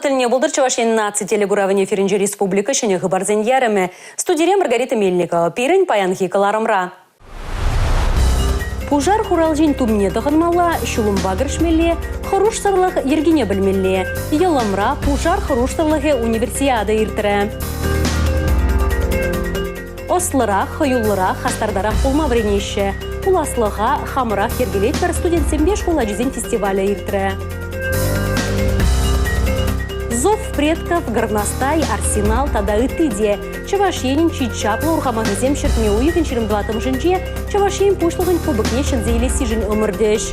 тӗлне пултӑр Чӑваш Ен наци телекуравӗн эфирӗнче республика ҫӗнӗ хыпарсен ярӑмӗ. Студире Маргарита Мельникова. Пирӗн паянхи кӑларӑмра. Пушар хуралҫин тумне тӑхӑнмалла, ҫулӑмпа кӗрешмелле, хӑрушсӑрлӑх йӗркине пӗлмелле. Йӑлӑмра пушар хӑрушсӑрлӑхӗ универсиада иртрӗ. Ӑслӑрах, хӑюллӑрах, хастартарах пулма вӗренеҫҫӗ. Пуласлӑха хамӑрах йӗркелетпӗр студентсемпе шкул ачисен фестивалӗ иртрӗ. Зов предков, Горностай, Арсенал тата ытти те. Чӑваш Енӗн чи чаплӑ урхамахӗсем ҫӗртме уйӑхӗн 24-мӗшӗнче Чӑваш Ен Пуҫлӑхӗн кубокне ҫӗнсе илессишӗн ӑмӑртӗҫ.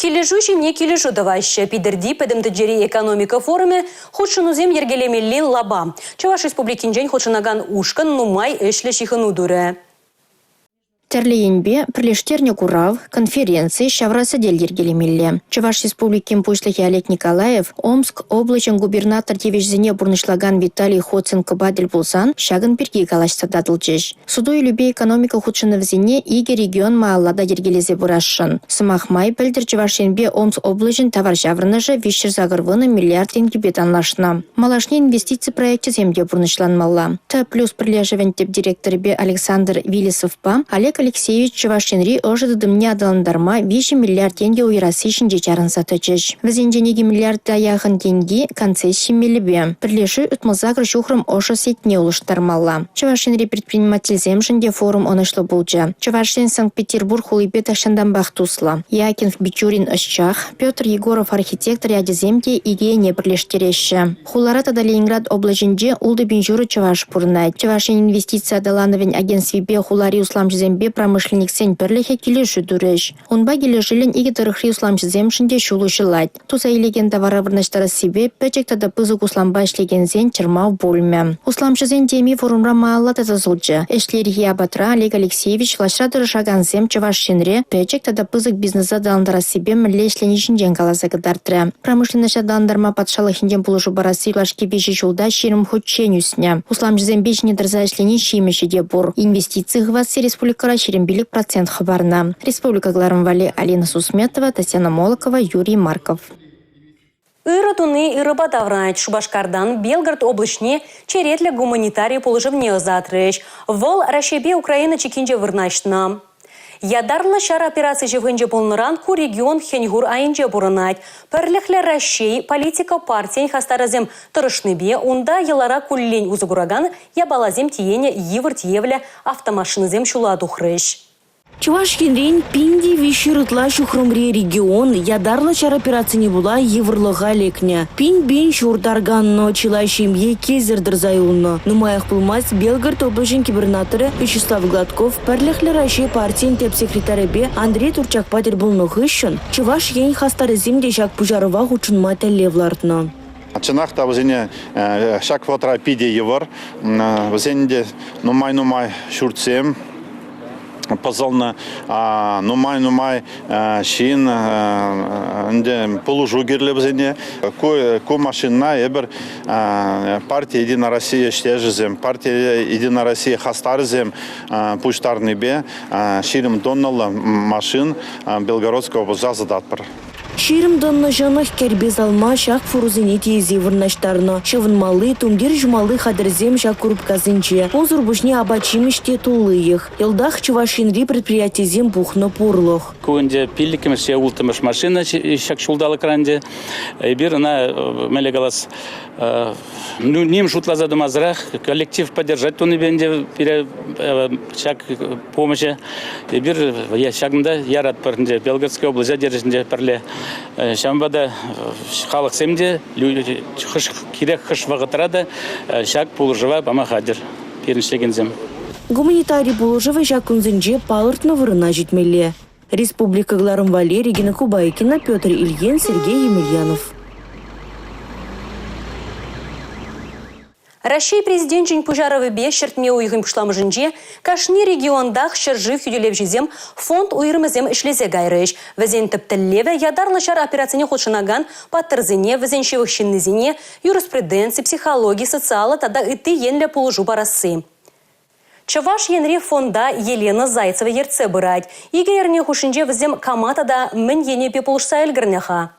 Килӗшӳ ҫине килӗшӳ тӑваҫҫӗ. Питӗрти Пӗтӗм тӗнчери экономика форумӗ хутшӑнусем йӗркелемелли лапам. Чӑваш Республикинчен хутшӑнакан ушкӑн нумай ӗҫлӗ ҫыхӑну турӗ. Тӗрлӗ енпе пӗрлештернӗ курав, конференци, ҫавра сӗтел йӗркелемелле. Чӑваш Республикин Пуҫлӑхӗ Олег Николаев Омск облаҫӗн губернатор тивӗҫӗсене пурнӑҫлакан Виталий Хоценкопа тӗл пулсан ҫакӑн пирки калаҫса татӑлчӗҫ. Суту-илӳпе экономика хутшӑнӑвӗсене икӗ регион малалла та йӗркелесе пырасшӑн. Сӑмах май, пӗлтӗр Чӑваш Енпе Омск облаҫӗн тавар ҫаврӑнӑшӗ 380 миллиард тенкӗпе танлашнӑ. Малашне инвестици проекчӗсем те пурнӑҫланмалла. Т плюс пӗрлешӗвӗн тӗп директорӗпе Александр Вилесовпа Олег Алексеевич Чӑваш Енри ӑшӑ тытӑмне аталантарма 3 миллиард тенкӗ уйӑрасси ҫинче чарӑнса тӑчӗҫ. Вӗсенчен 2 миллиарда яхӑн тенки концесси мелӗпе. Пӗрлешӳ 68 ҫухрӑм ӑшӑ сетьне улӑштармалла. Чӑваш Енри предпринимательсемшӗн те форум ӑнӑҫлӑ пулчӗ. Чӑваш Ен Санкт-Петербург хулипе тахҫантанпах туслӑ. Якинф Бичурин ӑсчах, Петр Егоров архитектор ячӗсем те икӗ ене пӗрлештереҫҫӗ. Хулара тата Ленинград облаҫӗнче 6,5 ҫурӑ чӑваш пурӑнать. Чӑваш Ен инвестици аталанӑвӗн агентствипе хулари усламҫӑсемпе промышленниксен пӗрлӗхӗ килӗшӳ турӗҫ. Унпа килӗшӳллӗн икӗ тӑрӑхри усламҫӑсемшӗн те ҫул уҫӑлать. Туса илекен тавара вырнаҫтарассипе пӗчӗк тата пысӑк услампа ӗҫлекенсен чӑрмав пулмӗ. Усламҫӑсен теми форумра малалла та тӑсӑлчӗ. Ӗҫлӗ ирхи апатра Олег Алексеевич влаҫра тӑрӑшакансем Чӑваш Енре пӗчӗк тата пысӑк бизнеса аталантарассипе мӗнле ӗҫлени ҫинчен каласа кӑтартрӗ. Промышленноҫа аталантарма патшалӑхӗнчен пулӑшу парасси юлашки виҫӗ ҫулта 20 хутчен ӳснӗ. Усламҫӑсемпе ҫине тӑрса ӗҫлени ҫимӗҫӗ те пур. Инвестици хывасси республикӑра 25 процент хӑпарнӑ. Республика кӑларӑм валли Алина Сусметова, Татьяна Молокова, Юрий Марков. Ырӑ туни ырӑпа таврӑнать. Шупашкартан Белгород облаҫне черетлӗ гуманитари пулӑшӑвне ӑсатрӗҫ. Вӑл Раҫҫейпе Украина чиккинче вырнаҫнӑ. Ятарлӑ ҫар операци ҫывӑхӗнче пулнӑран ку регион хӗн-хур айӗнче пурӑнать. Пӗрлӗхлӗ Раҫҫей политика партийӗн хастарӗсем тӑрӑшнипе унта йӑлара куллен усӑ куракан япаласем тиенӗ йывӑр тиевлӗ автомашинӑсем ҫула тухрӗҫ. Чӑваш Енрен 1300 ытла ҫухрӑмри регион ятарлӑ ҫар операцине пула йывӑрлӑха лекнӗ. Пин-пин ҫурт арканнӑ, чылай ҫемье килсӗр тӑрса юлнӑ. Нумаях пулмасть Белгород облаҫӗн кӗпӗрнаторӗ Вячеслав Гладков Пӗрлӗхлӗ Раҫҫей партийӗн тӗп секретарӗпе Андрей Турчакпа тӗл пулнӑ хыҫҫӑн Чӑваш Ен хастарӗсем те ҫак пуҫарӑва хутшӑнма тӗллев лартнӑ. Чӑнах та вӗсене ҫак вӑхӑтра питӗ йывӑр. Вӗсен те нумай-нумай ҫуртсем пӑсӑлнӑ, нумай-нумай ҫын ӗнтӗ пулӑшу кирлӗ вӗсене. Ку машинӑна эпир парти «Единая Россия» ӗҫтешӗсем, парти «Единая Россия» хастарӗсем пуҫтарнипе 20 тоннӑллӑ машин Белгородская облаҫа ӑсататпӑр. 20 тонна ҫӑнӑх кӗрпе салма ҫак фурӑсене тиесе вырнаҫтарнӑ. Ҫӑвӑнмалли, тумтир ҫумалли хатӗрсем ҫак курупкасенче. Унсӑр пуҫне апат-ҫимӗҫ те туллиех. Йӑлтах Чӑваш Енри предприятисем пухнӑ пурлӑх. Ку ӗнтӗ пиллӗкмӗш е улттӑмӗш машина ҫак ҫулталӑкра ӗнтӗ. Эпир ӑна, мӗнле калас, ну, ним шутласа тӑмасӑрах коллектив поддержать тунипе ӗнтӗ пире ҫак помощи. Эпир ҫакӑнта яратпӑр ӗнтӗ, Белгородская облаҫа держӗнче пӗрле. Ҫавӑнпа та халӑхсем те хӑш, кирек хӑш вӑхӑтра та ҫак пулӑшӑва пама хатӗр пирӗн ӗҫлекенсем. Гуманитари пулӑшӑвӗ ҫак кунсенче палӑртнӑ вырӑна ҫитмелле. Республика кӑларӑм валли Регина Кубайкина, Петр Ильин, Сергей Емельянов. Раҫҫей Президенчӗн пуҫарӑвӗпе ҫӗртме уйӑхӗн пуҫламӑшӗнче кашни регионтах ҫӗршыв хӳтӗлевҫисем фонд уйрӑмӗсем ӗҫлесе кайрӗҫ. Вӗсен тӗп тӗллевӗ ятарлӑ ҫар операцине хутшӑнакан паттӑрсене, вӗсен ҫывӑх ҫыннисене юриспруденци, психологи, социаллӑ тата ытти енлӗ пулӑшу парасси. Чӑваш Енри фонда Елена Зайцева ертсе пырать. Икӗ эрне хушшинче вӗсем кама тата мӗн енӗпе пулӑшса ӗлкӗрнӗ-ха?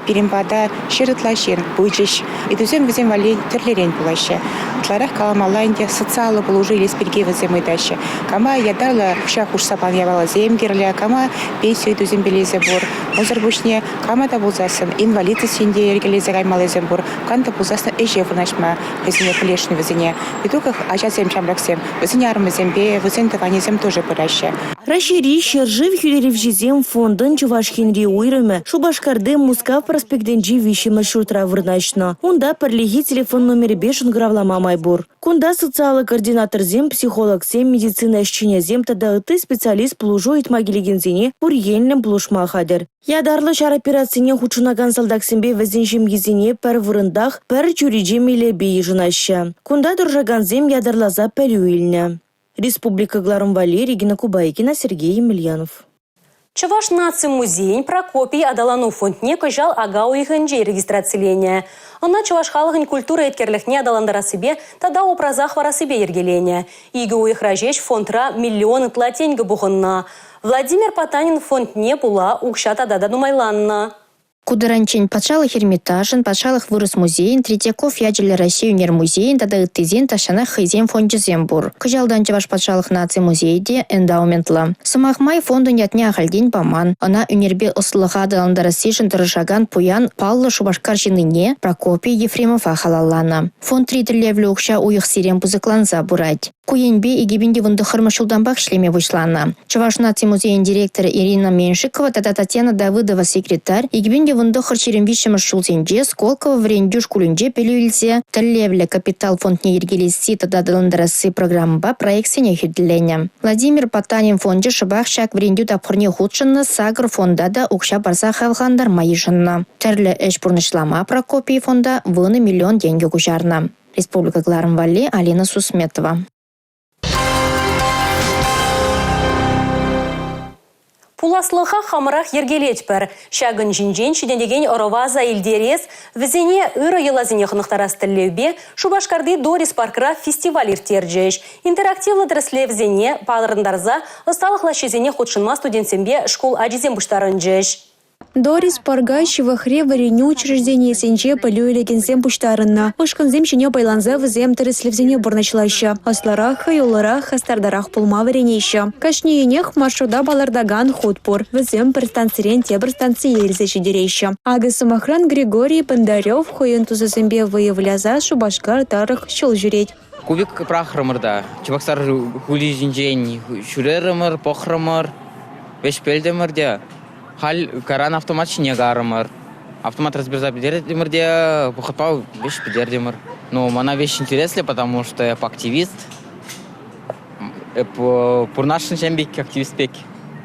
Пирӗн пата 100 ытла ҫын пычӗҫ. Ыйтусем вӗсем валли тӗрлӗрен пулаҫҫӗ. Ытларах каламалла ӗнтӗ, социаллӑ пулӑшу илес пирки вӗсем ыйтаҫҫӗ. Кама ятарлӑ укҫа хушса панӑ япаласем кирлӗ, кама пенси ыйтусем пӗлесе пур. Унсӑр пуҫне кама та пулсассӑн инвалидность енне йӗркелесе каймаллисем пур, кам та пулсассӑн ӗҫе вырнаҫма хӑйсене пӗлесшӗн вӗсене. Итогах ачасем, ҫамрӑксем, вӗсен арӑмӗсемпе вӗсен тӑванӗсем тоже пыраҫҫӗ. Раҫҫейри ҫӗршыв хӳтӗлевҫисен фондӑн Чӑваш Енри уйрӑмӗ Шупашкарти Мускав проспектӗнчи 3-мӗш ҫуртра вырнаҫнӑ. Унта пӗрлехи телефон номерӗпе шӑнкӑравлама май пур. Кунта социаллӑ координаторсем, психологсем, медицина ӗҫченӗсем тата ытти специалист пулӑшу ыйтма килекенсене пур енлӗн пулӑшма хатӗр. Ятарлӑ ҫар операцине хутшӑнакан салтаксемпе вӗсен ҫемйисене пӗр вырӑнтах пӗр чӳрече мелӗпе йышӑнаҫҫӗ. Кунта тӑрӑшакансем ятарласа пӗлӳ илнӗ. Республика кӑларӑм валли Регина Кубайкина, Сергей Емельянов. Чӑваш наци музейӗн Прокопий аталану фондне кӑҫал ака уйӑхӗнче регистрациленӗ. Ӑна чӑваш халӑхӗн культура еткерлӗхне аталантарассипе тата упраса хӑварассипе йӗркеленӗ. Икӗ уйӑхра ҫеҫ фондра миллион ытла тенкӗ пухӑннӑ. Владимир Потанин фондне пула укҫа тата та нумайланнӑ. Ку таранччен Патшалӑх Эрмитажӗн, Патшалӑх вырӑс музейӗн, Третьяков ячӗллӗ Раҫҫей ӳнер музейӗн тата ыттисен тахҫанах хӑйсен фончӗсем пур. Кӑҫалтан Чӑваш патшалӑх наци музейӗ те эндаументлӑ. Сӑмах май, фондӑн ятне ахальтен паман. Ӑна ӳнерпе ӑслӑлӑха аталантарассишӗн тӑрӑшакан пуян паллӑ Шупашкар ҫыннине Прокопий Ефремова халалланӑ. Фондри тӗллевлӗ укҫа уйӑхсерен пысӑкланса пырать. Ку енпе 2019 ҫултанпах ӗҫлеме пуҫланӑ. Чӑваш наци музейӗн директорӗ Ирина Меньшикова тата Татьяна Давыдова секретарь 2019-23 ҫулсенче Сколково вӗрентӳ шкулӗнче пӗлӳ илсе тӗллевлӗ капитал фондне йӗркелесси тата аталантарасси программӑпа проектсене хӳтӗленӗ. Владимир Потанин фончӗ шӑпах ҫак вӗрентӳ тапхӑрне хутшӑннӑ сакӑр фонда та укҫа парса хавхалантарма йышӑннӑ. Тӗрлӗ ӗҫ пурнӑҫлама Прокопий фонда 10 миллион тенкӗ куҫарнӑ. Республика кӑларӑм валли Алина Сусметова. Пуласлӑха хамӑрах йӗркелетпӗр. Ҫакӑн ҫинчен ҫитӗнекен ӑрӑва аса илтерес, вӗсене ырӑ йӑласене хӑнӑхтарас тӗллевпе Шупашкарти Дорис паркра фестиваль ирттерчӗҫ. Интерактивлӑ тӗрӗслевсене палӑртӑнтарса ӑсталӑх лаҫҫисене хутшӑнма студентсемпе шкул ачисем пуҫтарӑнчӗҫ. Дорис парка ҫывӑхри вӗренӳ учрежденийӗсенче пӗлӳ илекенсем пуҫтарӑннӑ. Ушкӑнсем ҫине пайланса вӗсем тӗрӗслевсене пурнӑҫлаҫҫӗ. Ӑслӑрах, хӑюллӑрах, хастартарах пулма вӗренеҫҫӗ. Кашнийӗнех маршрута палӑртакан хут пур. Вӗсем пӗр станцирен тепӗр станцие илсе ҫитереҫҫӗ. Акӑ, сӑмахран, Григорий Бондарев хӑйӗн тусӗсемпе вӑйӑ выляса Шупашкар тӑрӑх ҫул ҫӳрет. Кубик пӑрахрӑмӑр та Чебоксар хули ҫинчен ҫӳрерӗмӗр, пӑхрӑмӑр, вӗҫ пӗлтӗмӗр те. Халь кайран автомат ҫине карӑмӑр. Автомат разбирса пӗтертӗмӗр те вӑхӑтпа веҫ пӗтертӗмӗр. Ну, мана веҫ интереслӗ, потому что эп активист. Эп пурнасшӑн ҫем пек, активист пек.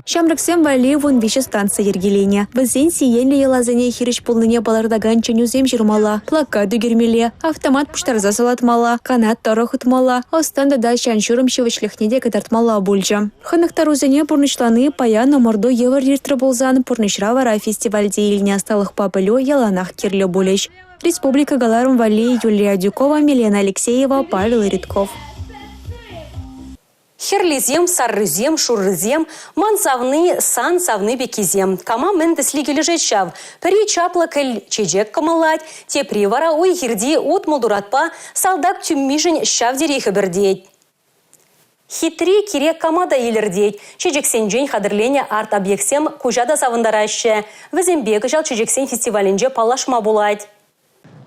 Ҫамрӑксем валли 13 станци йӗркеленӗ. Вӗсен сиенлӗ йӑласене хирӗҫ пулнине палӑртакан чӗнӳсем ҫырмалла, плакат ӳкермелле, автомат пуҫтарса салатмалла, канат тӑрӑх утмалла, ӑс-тӑн тата ҫан-ҫурӑм ҫивӗчлӗхне те кӑтартмалла пулчӗ. Хӑнӑхтарусене пурнӑҫлани паян ӑмӑрту йывӑр иртрӗ пулсан, пурнӑҫра вара фестивальте илнӗ ӑсталӑхпа пӗлӳ яланах кирлӗ пулӗҫ. Республика кӑларӑм валли Юлия Адюкова, Милена Алексеева, Павел Ритков. Хӗрлисем, саррисем, шуррисем, ман савни, сан савни пеккисем. Кама мӗн тӗсли килӗшет ҫав. Пӗри чаплӑ кӗл чечек кӑмӑллать, тепри вара уй-хирти утмӑл туратпа салтак тӳммишӗн ҫав тери хӗпӗртет. Хитри кирек кама та илӗртет. Чечексенчен хатӗрленӗ арт-объектсем куҫа та савӑнтараҫҫӗ. Вӗсемпе кӑҫал чечексен фестивалӗнче паллашма пулать.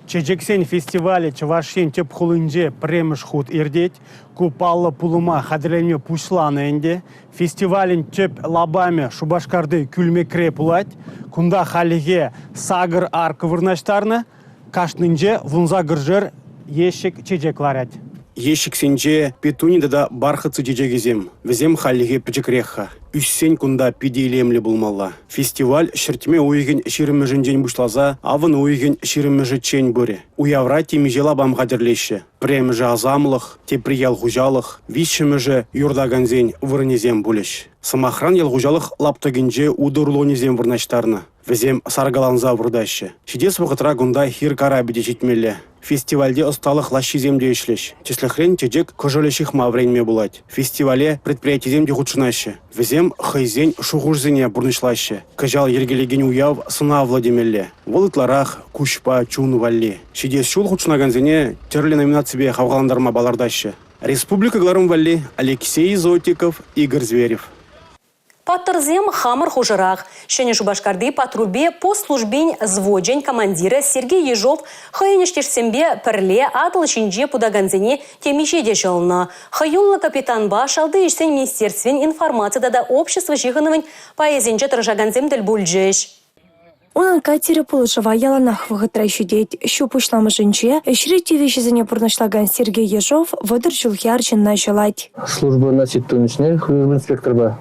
Чечексен фестивалӗ Чӑваш Ен тӗп хулинче пӗрремӗш хут иртет. Ку паллӑ пулӑма хатӗрленме пуҫланӑ ӗнтӗ. Фестивалӗн тӗп лапамӗ Шупашкарти кӳлмекре пулать. Кунта хальлӗхе сакӑр арка вырнаҫтарнӑ. Кашнинче вунсакӑршер ещӗк чечек ларать. Ещӗксенче петуни тата бархатцы чечекӗсем. Вӗсем хальлӗхе пӗчӗкрех-ха. Ӳссен кунта питӗ илемлӗ пулмалла. Фестиваль ҫӗртме уйӑхӗн 20-мӗшӗнчен пуҫласа авӑн уйӑхӗн 20-мӗшӗччен пырӗ. Уявра темиҫе лапам хатӗрлеҫҫӗ. Пӗрремӗшӗ асамлӑх, тепри ял хуҫалӑх, виҫҫӗмӗшӗ юртакансен вырӑнӗсем пулӗҫ. Сӑмахран, ял хуҫалӑх лаптӑкӗнче утӑ рулонӗсем вырнаҫтарнӑ. Вӗсем саркаланса выртаҫҫӗ. Ҫитес вӑхӑтра кунта хир карапӗ те ҫитмелле. Фестивальте ӑсталӑх лаҫҫисем те ӗҫлӗҫ. Тӗслӗхрен, чечек кӑшӑлӗ ҫыхма вӗренме пулать. Фестивале предприятисем те хутшӑнаҫҫӗ. Вӗсем хӑйсен шухӑшӗсене пурнӑҫлаҫҫӗ. Кӑҫал йӗркелекен уяв сӑнавлӑ темелле. Вӑл ытларах куҫпа чун валли. Ҫитес ҫул хутшӑнакансене тӗрлӗ номинаципе хавхалантарма палӑртаҫҫӗ. Республика кӑларӑм валли Алексей Зотиков, Игорь Зверев. Паттӑрсем хамӑр хушӑрах. Ҫӗнӗ Шупашкарти патрульпе пост службин взвочӗн командирӗ Сергей Ежов хӑйӗн ӗҫтешсемпе пӗрле Атӑл ҫинче путакансене темиҫе те ҫӑлнӑ. Хӑюллӑ капитанпа Шалти ӗҫсен министерствин информаци тата общество ҫыхӑнӑвӗн пайӗсенче тӑрӑшакансем тӗл пулчӗҫ. Унӑн катерӗ пулӑшӑва яланах вӑхӑтра ҫитет. Ҫу пуҫламӑшӗнче ӗҫри тивӗҫӗсене пурнӑҫлакан Сергей Ежов 30 ҫулхи арҫынна ҫӑлать. Служба носить тунӑ служба инспекторпа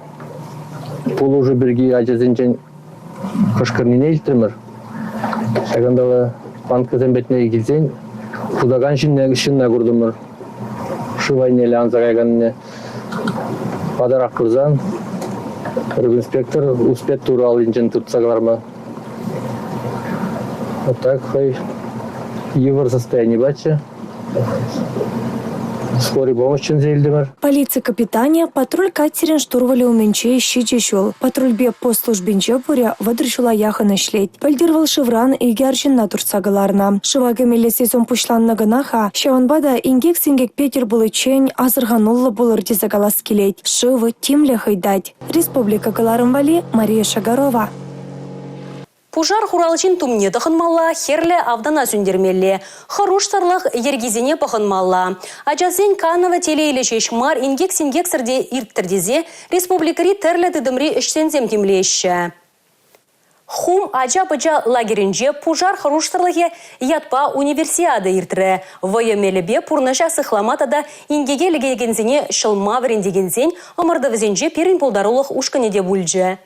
пулӑшу пирки ачасенчен кӑшкӑрнине илтрӗмӗр. Ҫакӑнтала банкӑсем патне килсен путакан ҫынна куртӑмӑр. Шыв айнелле анса каяканне. Патарах пырсан рыбинспектор успет турӑ аллинчен туртса кӑларма. Вот так хӑй йывӑр состояни пачӗ. Скорый помощь чӗнсе илтӗмӗр. Полици капитанӗ патруль катерӗн штурвалӗ умӗнче ҫичӗ ҫул. Патрульпе пост службинче пурӗ 30 ҫула яхӑн ӗҫлет. Пӗлтӗр вӑл шывран икӗ арҫынна туртса кӑларнӑ. Шыва кӗмелли сезон пуҫланнӑ кӑна-ха, ҫавӑнпа та инкек-синкекпе тӗл пуличчен асӑрхануллӑ пулӑр тесе калас килет. Шыв тимлӗх ыйтать. Республика кӑларӑм валли Мария Шагарова. Пушар хуралҫин тумне тӑхӑнмалла, хӗрлӗ автана сӳнтермелле, хӑрушсӑрлӑх йӗркисене пӑхӑнмалла. Ачасен канӑвӗ телейлӗ ҫеҫ мар, инкек-синкексӗр те ирттӗр тесе республикӑри тӗрлӗ тытӑмри ӗҫченсем тимлеҫҫӗ. Хум ача-пӑча лагерӗнче пушар хӑрушсӑрлӑхӗ ятпа универсиада иртрӗ. Вӑйӑ мелӗпе пурнӑҫа сыхлама тата инкеке лекекенсене ҫӑлма вӗрентекенсен ӑмӑртӑвӗсенче пирӗн пултарулӑх ушкӑнӗ те пулчӗ.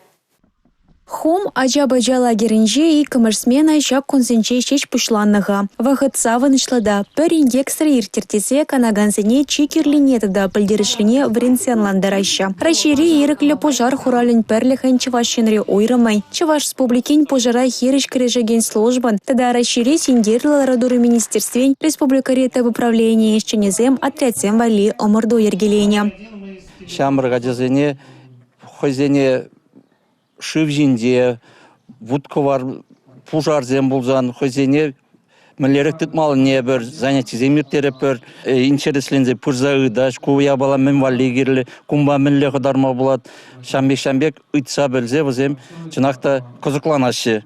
Хум ача-пӑча лагерӗнче иккӗмӗш смена ҫак кунсенче ҫеҫ пуҫланнӑ-ха. Вӑхӑт савӑнӑҫлӑ та пӗр инкексӗр ирттӗр тесе канакансене чи кирлине тата пӗлтерӗшлине вӗрентсе ӑнлантараҫҫӗ. Раҫҫейри ирӗклӗ пушар хуралӗн пӗрлӗхӗн Чӑваш Енри уйрӑмӗн, Чӑваш Республикин пушара хирӗҫ кӗрешекен службӑн тата Раҫҫейри синкерлӗ лару-тӑру министерствин республикӑри тӗп управленийӗн ӗҫченӗсем отрядсем валли ӑмӑрту йӗркеленӗ. Ҫамрӑк ачасене хӑйсене шыв ҫинче вут-кӑвар пушарсем пулсан хӑйсене мӗнлерех тытмаллине пӗр занятисем ирттеретпӗр. Интересленсе пырса ыйтаҫ, ку япала мӗн валли кирлӗ, кунпа мӗнле хӑтарма пулать. Ҫавӑн пек ҫавӑн пек ыйтса пӗлсе вӗсем чӑнах та кӑсӑкланаҫҫӗ.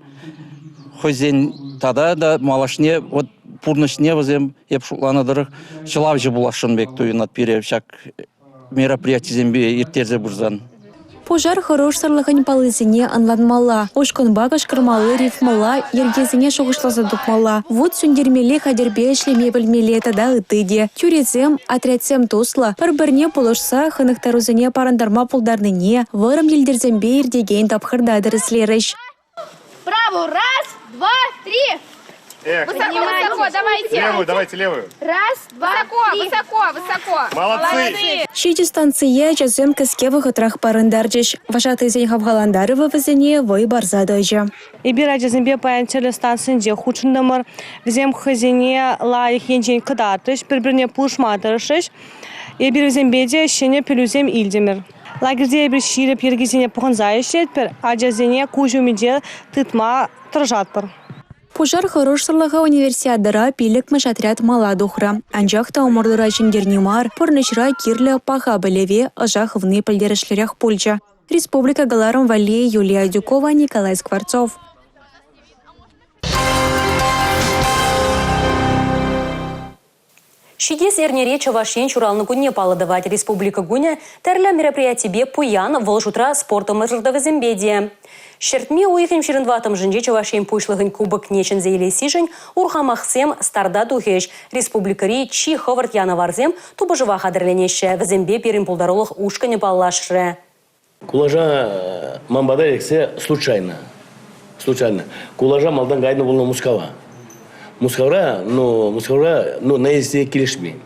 Хӑйсен тата та малашне вот пурнӑҫне вӗсем эп шутланӑ тӑрӑх ҫӑлавҫӑ пуласшӑн пек туйӑнать пире ҫак мероприятисемпе ирттерсе пырсан. Пушар хӑрушсӑрлӑхӗн паллисене ӑнланмалла, ушкӑнпа кӑшкӑрмалли рифмӑлла йӗркесене шухӑшласа тупмалла, вут сӳнтермелли хатӗрпе ӗҫлеме пӗлмелле тата ытти те. Тӳресем, отрядсем туслӑ, пӗр-пӗрне пулӑшса хӑнӑхтарусене парӑнтарма пултарнине вӑрӑм йӗлтӗрсемпе иртекен тапхӑрта тӗрӗслерӗҫ. Правую. Раз, два, три. Эх. Высоко, высоко, давайте. Левую, давайте левую. Раз, два, высоко, три. Высоко, высоко. Молодцы. Ҫичӗ станцие ачасем кӗске вӑхӑтрах парӑнтарчӗҫ. Вожатӑйсен хавхалантарӑвӗ вӗсене вӑй парса тӑчӗ. Эпир ачасемпе паян тӗрлӗ станцинче хутшӑнтӑмӑр. Вӗсем хӑйсене лайӑх енчен кӑтартрӗҫ, пӗр-пӗрне пулӑшма тӑрӑшрӗҫ. Эпир вӗсемпе те ҫӗнӗ пӗлӳсем илтӗмӗр. Лагерьте эпир ҫирӗп йӗркесене пӑхӑнса ӗҫлетпӗр, ачасене куҫ умӗнче тытма тӑрӑшатпӑр. Пушар хӑрушсӑрлӑхӗ универсиадӑра пиллӗкмӗш отряд мала тухрӗ. Анчах та ӑмӑртура ҫӗнтерни мар, пурнӑҫра кирлӗ паха пӗлӗве ӑша хывни пӗлтерӗшлӗрех пулчӗ. Республика кӑларӑм валли Юлия Адюкова, Николай Скворцов. Ҫитес эрнере Чӑваш Ен ҫуралнӑ кунне паллӑ тӑвать. Республика кунӗ тӗрлӗ мероприятипе пуян, вӑл шутра спорт ӑмӑртӑвӗсемпе те. Ҫӗртме уйӑхӗн 24-мӗшӗнче Чӑваш Ен Пуҫлӑхӗн кубокне ҫӗнсе илессишӗн урхамахсем старта тухӗҫ. Республикӑри чи хӑвӑрт янаварсем тупӑшӑва хатӗрленеҫҫӗ. Вӗсемпе пирӗн пултарулӑх ушкӑнӗ паллашрӗ. Кулаша ман пата лексе случайно. Случайно. Кулаша малтан кайнӑ пулнӑ Мускава. Мускавра, ну, Мускавра, ну, наезде килӗшмен.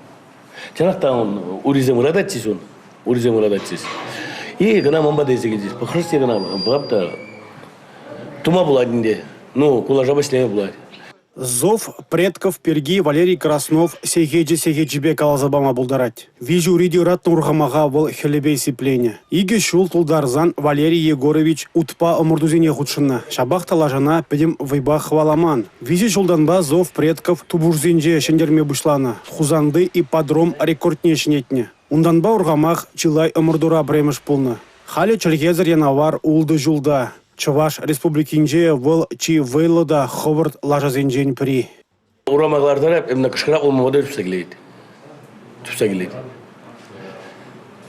Чӑнах та он урисем ырататчӗҫ ун. Урисем ырататчӗҫ. И кӑна ман пата илсе килчӗҫ. Пӑхрӗҫ те кӑна, пӑхап та тума пулать ӗнтӗ. Ну, кулашапа ӗҫлеме пулать. Зов предков пирки Валерий Краснов сехечӗ-сехечӗпе каласа пама пултарать. Виҫ ури те ыратнӑ урхамаха вӑл хӗлӗпе сипленӗ. Икӗ ҫул тултарсан Валерий Егорович утпа ӑмӑртусене хутшӑннӑ. Ҫапах та лашана пӗтӗм вӑйпа хӑваламан. Виҫӗ ҫултанпа «Зов предков» тупӑшусенче ҫӗнтерме пуҫланӑ, Хусанти ипподром рекордне ҫӗнетнӗ. Унтанпа урхамах чылай ӑмӑртура пӗрремӗш пулнӑ. Халӗ чӗлхесӗр янавар 6 ҫулта. Чӑваш Республикинче вӑл чи вӑйлӑ та хӑвӑрт лашасенчен пӗри. Урама кӑларсарах именно кӑшкӑра улма вода чупса килет. Чупса килет.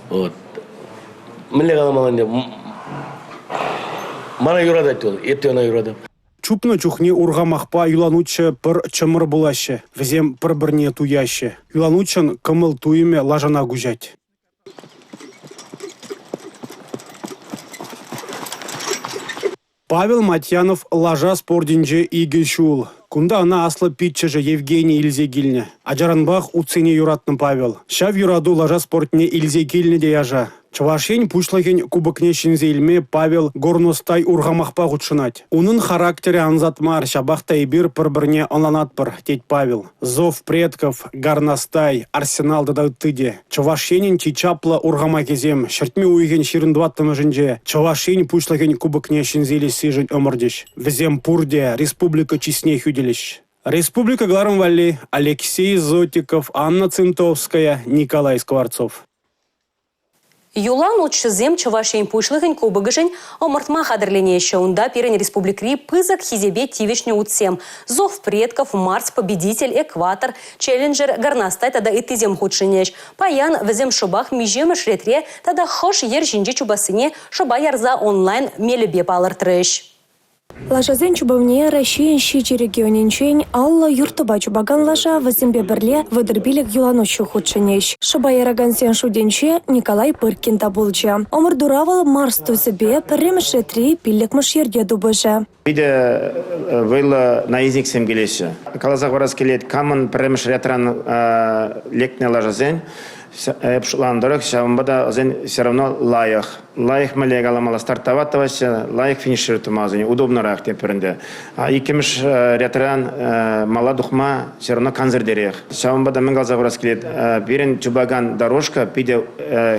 Вот. Мӗнле каламалла ӗнтӗ? Мана юратать вӑл, эп те ӑна юратап. Чупнӑ чухне урхамахпа юланутҫӑ пӗр чӑмӑр пулаҫҫӗ, вӗсем пӗр-пӗрне туяҫҫӗ. Юланутҫӑн кӑмӑл-туйӑмӗ лашана куҫать. Павел Матьянов лаша спортӗнче икӗ ҫул. Кунта ӑна аслӑ пиччӗшӗ Евгений илсе килнӗ. Ачаранпах утсене юратнӑ Павел. Ҫав юрату лаша спортне илсе килнӗ те яша. Чӑваш Ен Пуҫлӑхӗн кубокне ҫӗнсе илме Павел «Горностай» урхамахпа хутшӑнать. Унӑн характерӗ ансат мар, ҫапах та эпир пӗр-пӗрне ӑнланатпӑр, тет Павел. «Зов предков», «Горностай», «Арсенал» тата ытти те. Чӑваш Енӗн чи чаплӑ урхамахӗсем ҫӗртме уйӑхӗн 24-мӗшӗнче Чӑваш Ен Пуҫлӑхӗн кубокне ҫӗнсе илессишӗн ӑмӑртӗҫ. Вӗсем пурте республика чысне хӳтӗлӗҫ. Республика кӑларӑм валли Алексей Зотиков, Анна Цинтовская, Николай Скворцов. Юлан утҫӑсем Чӑваш Ен Пуҫлӑхӗн кубокӗшӗн ӑмӑртма хатӗрленеҫҫӗ. Унта пирӗн республикӑри пысӑк хисепе тивӗҫнӗ утсем «Зов предков», «Марс победитель», «Экватор», «Челленджер», «Горностай» тата ыттисем хутшӑнӗҫ. Паян вӗсем шӑпах миҫемӗш ретре тата хӑш йӗр ҫинче чупассине шӑпа ярса онлайн мелӗпе палӑртрӗҫ. Лашасен чупӑвне Раҫҫейӗн ҫичӗ регионӗнчен 50 юртӑпа чупакан лаша вӗсемпе пӗрле 35 юланутҫӑ хутшӑнӗҫ. Шӑпа яракансен шутӗнче Николай Пыркин та пулчӗ. Ӑмӑртура вӑл Марс тусӗпе пӗрремӗш ретри пиллӗкмӗш йӗрте тупӑшӗ. Питӗ вӑйлӑ наездниксем килеҫҫӗ. Каласа хӑварас килет, камӑн пӗрремӗш рядран лекнӗ лашасен, эп шутланӑ тӑрӑх, ҫавӑнпа та вӗсен все равно лайӑх. Лайӑх мӗнле каламалла, стартовать тӑваҫҫӗ, лайӑх финишировать тума вӗсене удобнӑрах тетпӗр ӗнтӗ. А иккӗмӗш рядран мала тухма все равно кансӗртерех. Ҫавӑнпа та мӗн каласа хурас килет, пирӗн чупакан дорожка питӗ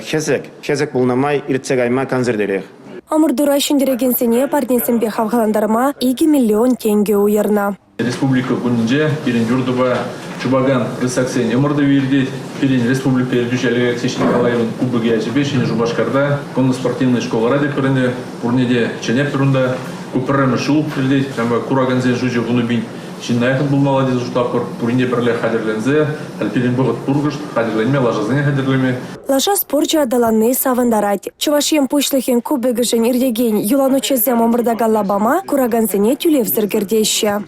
хӗсӗк, хӗсӗк пулнӑ май иртсе кайма кансӗртерех. Ӑмӑртура ҫӗнтерекенсене парнесемпе хавхалантарма 2 миллион тенкӗ уйӑрнӑ. Республика кунӗнче пирӗн юртӑпа чупакан рысаксен ӑмӑртӑвӗ иртет. Пирӗн республика ертӳҫи Олег Алексеевич Николаевӑн кубокӗ ячӗпе Ҫӗнӗ Шупашкарта конно-спортивнӑй школӑра тетпӗр ӗнтӗ. Пурне те чӗнетпӗр унта. Ку пӗрремӗш ҫул иртет. Ҫавӑнпа куракансен шучӗ 10 000 ҫынна яхӑн пулмалла тесе шутлатпӑр. Пурин те пӗрле хатӗрленсе, халь пирӗн вӑхӑт пур кӑшт, хатӗрленме, лашасене хатӗрлеме. Лаша спорчӗ аталанни савӑнтарать. Чӑваш Ен Пуҫлӑхӗн кубокӗшӗн иртекен юланутҫӑсем ӑмӑртакан лапама куракансене тӳлевсӗр кӗртеҫҫӗ.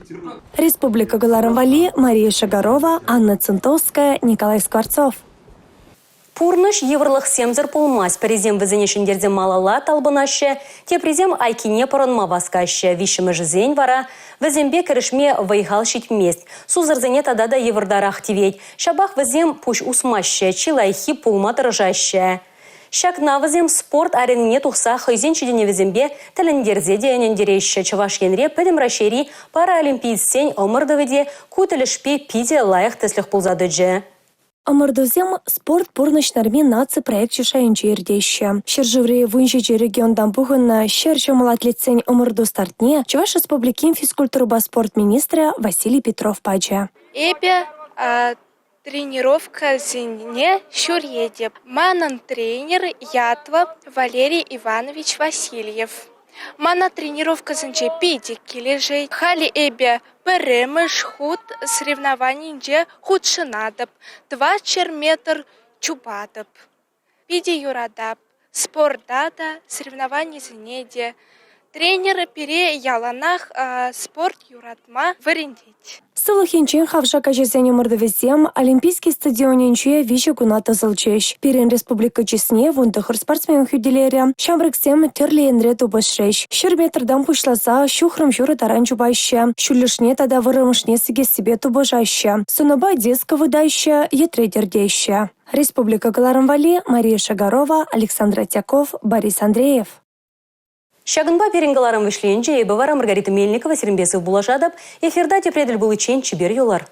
Республика кӑларӑм валли Мария Шагарова, Анна Центовская, Николай Скворцов. Пурнӑҫ йывӑрлӑхсемсӗр пулмасть. Пӗрисем вӗсене ҫӗнтерсе малалла талпӑнаҫҫӗ, теприсем айккине пӑрӑнма васкаҫҫӗ, виҫҫӗмӗшӗсен вара вӗсемпе кӗрешме вӑй-хал ҫитмест. Сусӑрсене тата та йывӑртарах тивет. Ҫапах вӗсем пуҫ усмаҫҫӗ, чи лайӑххи пулма тӑрӑшаҫҫӗ. Ҫакна вӗсем спорт аренине тухса хӑйсен ҫитӗнӗвӗсемпе тӗлӗнтерсе те ӗнентереҫҫӗ. Чӑваш Енре Пӗтӗм Раҫҫейри паралимпиецсен ӑмӑртӑвӗ те ку тӗлӗшпе питӗ лайӑх тӗслӗх пулса тӑчӗ. Ӑмӑртусем «Спорт – пурнӑҫ норми» наци проекчӗ шайӗнче иртеҫҫӗ. Ҫӗршыври 17 регионтан пухӑннӑ 100 ҫӑмӑл атлетсен ӑмӑрту стартне Чӑваш Республикин физкультурӑпа спорт министрӗ Василий Петров пачӗ. Эпӗ тренировкӑсене ҫӳретӗп. Манӑн тренер ятлӑ Валерий Иванович Васильев. Мана тренировкӑсенче питӗ килӗшет. Халӗ эпӗ пӗрремӗш хут соревнованинче хутшӑнатӑп, 400 метр чупатӑп. Питӗ юратап спорта та, соревнованисене те. Тренер пире яланах спорт юратма вӗрентет. Сывлӑх енчен хавшак ачасен ӑмӑртӑвӗсем Олимпийский стадионӗнче виҫӗ куна тӑсӑлчӗҫ. Пирӗн республика чысне 19 спортсмен хӳтӗлерӗ. Ҫамрӑксем тӗрлӗ енре тупӑшрӗҫ. 100 метртан пуҫласа ҫухрӑм ҫурӑ таран чупаҫҫӗ. Ҫӳллӗшне тата вӑрӑмӑшне сикессипе тупӑшаҫҫӗ. Сӑнӑпа диск ывӑтаҫҫӗ, йӗтре тӗртеҫҫӗ. Республика кӑларӑм валли Мария Шагарова, Александр Отяков, Борис Андреев. Ҫакӑнпа пирӗн кӑларӑм вӗҫленчӗ. Эпӗ вара Маргарита Мельникова сирӗнпе сывпуллашатӑп. Эфирта тепре тӗл пуличчен чипер юлӑр.